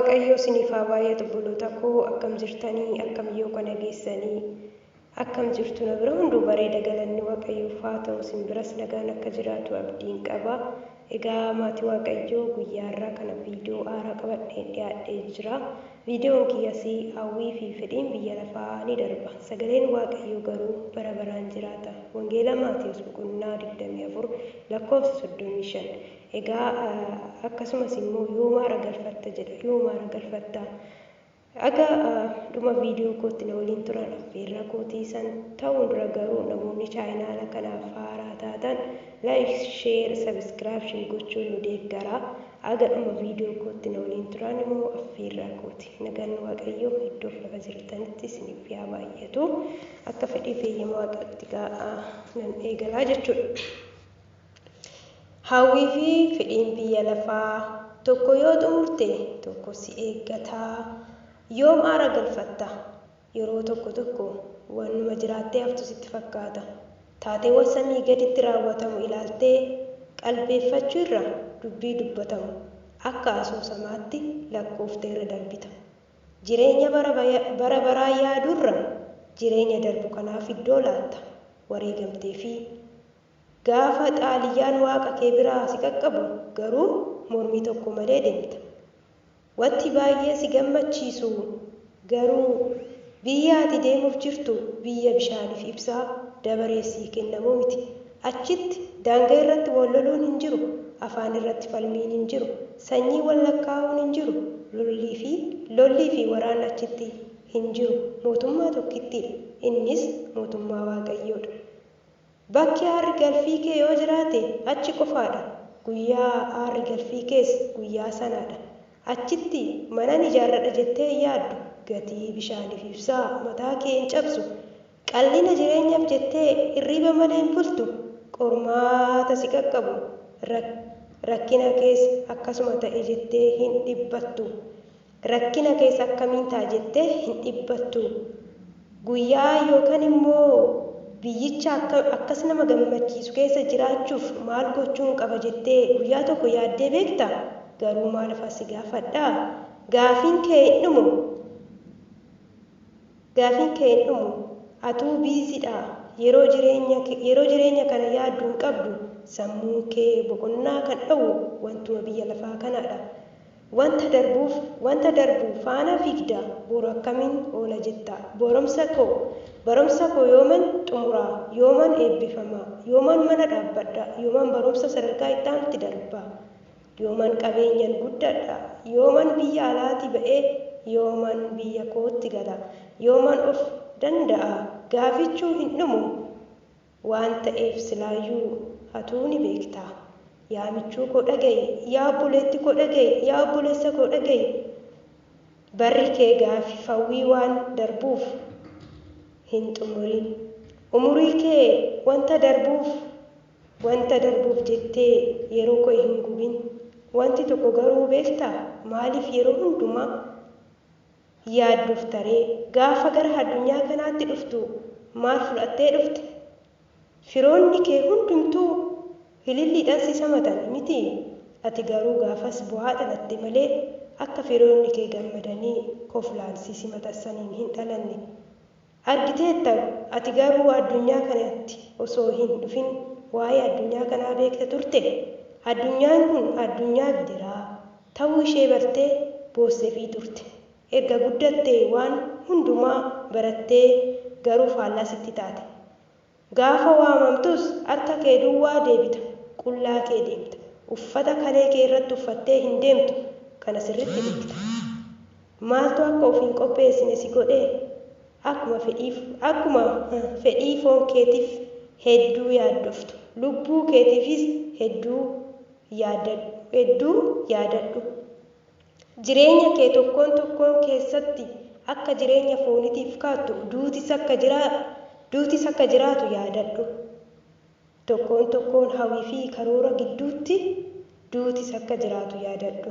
Waaqayyoo isiniif haa baay'atu obboloota koo akkam jirtanii akkam yoo kana geessanii akkam jirtu na bira hunduu bareeda galanni Waaqayyoof haa ta'u isin biras nagaan akka jiraatu abdiin qaba. Egaa maatii Waaqayyoo guyyaa har'aa kana viidiyoo haaraa qabadheen dhiyaadhee jira. Viidiyoon kiyyas hawwii fi fedhiin biyya lafaa ni darba. Sagaleen Waaqayyoo garuu bara baraan jiraata. Wangeela Maatewos boqonnaa 24 lakkoofsa 35. Egaa akkasumas immoo yoom aara galfatta jedha. Yoom aara galfatta? Aga dhuma viidiyoo kootti na waliin turan affeerraa kootii san ta'uun dura garuu namoonni chaayinaala kanaaf haaraa taatan like, share, subscription gochuun nu deeggaraa. Aga dhuma viidiyoo kootti na waliin turan immoo affeerraa kooti. Nagaan Waaqayyoo iddoof lafa jirtanitti isiniif yaa baay'atu. Akka fedhii fi eeyyama Waaqaatti nan eegalaa jechuudha. Hawwii fi fedhiin biyya lafaa tokko yoo xumurte tokko si eeggata. Yoom aara galfatta? Yeroo tokko tokko waanuma jiraattee haftu sitti fakkaata. Taateewwan samii gaditti raawwatamu ilaaltee qalbeeffachuu irra dubbii dubbatamu akka asoosamaatti lakkooftee irra darbita. Jireenya bara baraa yaaduu irra jireenya darbu kanaaf iddoo laatta. Wareegamtee fi gaafa xaaliyyaan waaqa kee biraa si qaqqabu garuu mormii tokko malee deemta. Wanti baay'ee si gammachiisu garuu biyya ati deemuuf jirtu biyya bishaaniif ibsaa dabaree sii kennamuu miti. Achitti daangaa irratti wal loluun hin jiru, afaan irratti falmiin hin jiru, sanyii wal lakkaa'uun hin jiru, lollii fi waraanni achitti hin jiru. Mootummaa tokkittiidha. Innis mootummaa Waaqayyoodha. Bakki aarri galfii kee yoo jiraate achi qofaadha. Guyyaa aarri galfii kees guyyaa sanaadha. Achitti manan ijaarradha jettee hin yaaddu. Gatii bishaaniif ibsaa mataa kee hin cabsu. Qallina jireenyaaf jettee hirriba malee hin bultu. Qormaata si qaqqabu rakkina kees akkasuma ta'e jettee hin dhibbattu. Rakkina kees akkamiin ta'a jettee hin dhibbattu. Guyyaa yookaan immoo biyyicha akkas nama gammachiisu keessa jiraachuuf maal gochuun qaba jettee guyyaa tokko yaaddee beektaa? Garuu maal si gaafadhaa? Gaafiin kee hin dhumu. Gaafiin kee hin dhumu. Atuu biiziidha. Yeroo jireenya kana yaaddu hin qabdu. Sammuun kee boqonnaa kan dhowwu wantuma biyya lafaa kanaadha. Wanta darbu faana fiigda. Boru akkamiin oola jetta. Barumsa koo yooman xumuraa? Yooman eebbifama? Yooman mana dhaabbadha? Yooman barumsa sadarkaa itti aanutti darba? Yooman qabeenyaan guddadha? Yooman biyya alaatii ba'ee? Yooman biyya kootti gala? Yooman of danda'a? Gaafichuu hin dhumu waan ta'eef silaayyuu atuu ni beekta. Yaa michuu koo dhaga'i, yaa obboleetti koo dhaga'i, yaa obboleessa koo dhaga'i. Barri kee gaafii hawwii waan darbuuf hin xumurin. Umurii kee wanta darbuuf jettee yeroo kee hin gubin. Wanti tokko garuu beektaa? Maaliif yeroo hundumaa yaadduuf taree? Gaafa gara addunyaa kanaatti dhuftu maal fudhattee dhufte? Firoonni kee hundumtuu ililliidhaan si simatan miti. Ati garuu gaafas bu'aa dhalatte malee akka firoonni kee gammadanii koflaan si simatan saniin hin dhalanne. Argiteetta ati garuu addunyaa kanatti osoo hin dhufin waa'ee addunyaa kanaa beekta turte. Addunyaan kun addunyaa gidiraa ta'uu ishee bartee boosseefii turte. Erga guddattee waan hundumaa barattee garuu faallaa sitti taate. Gaafa waamamtus harka kee duwwaa deebita. Qullaa kee deemta. Uffata kalee kee irratti uffattee hin deemtu. Kana sirriitti beekta. Maaltu akka of hin qopheessine si godhee? Akkuma fedhii foon keetiif hedduu yaaddoftu. Lubbuu keetiifis hedduu yaadadhu. Jireenya kee tokkoon tokkoon keessatti akka jireenya fooniitiif kaattu duutis akka jiraatu yaadadhu. Tokkoon tokkoon hawwii fi karoora gidduutti duutis akka jiraatu yaadadhu.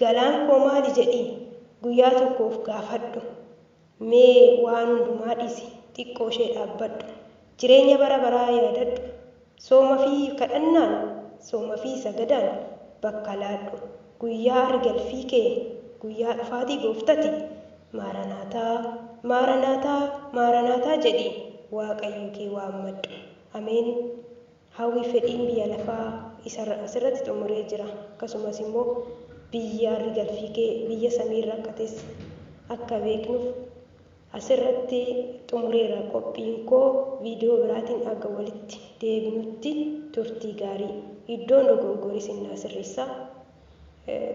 Galaan koo maali jedhii guyyaa tokkoof gaafadhu. Mee waan hundumaa dhiisi xiqqoo ishee dhaabbadhu. Jireenya bara baraa yaadadhu. Sooma fi kadhannaan, sooma fi sagadaan bakka laadhu. Guyyaa aara galfii kee Guyyaa dhufaatii gooftati Maaranaataa, Maaranaataa, Maaranaataa jedhi Waaqayyo kee waammadhu. Ameen. Hawwii fedhiin biyya lafaa isarra asirratti xumuree jira. Akkasumas immoo biyya aarri galfii kee biyya samiirra akka ta'es akka beeknuuf asirratti xumureera qophiin koo. Viidiyoo biraatiin aga walitti deebinutti turtii gaarii. Iddoon dogongori isin naa sirreessaa.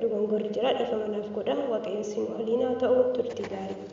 Dogongorri jira, dhiifama naaf godha. Waaqayyoon isin waliin haa ta'u, turtii gaarii.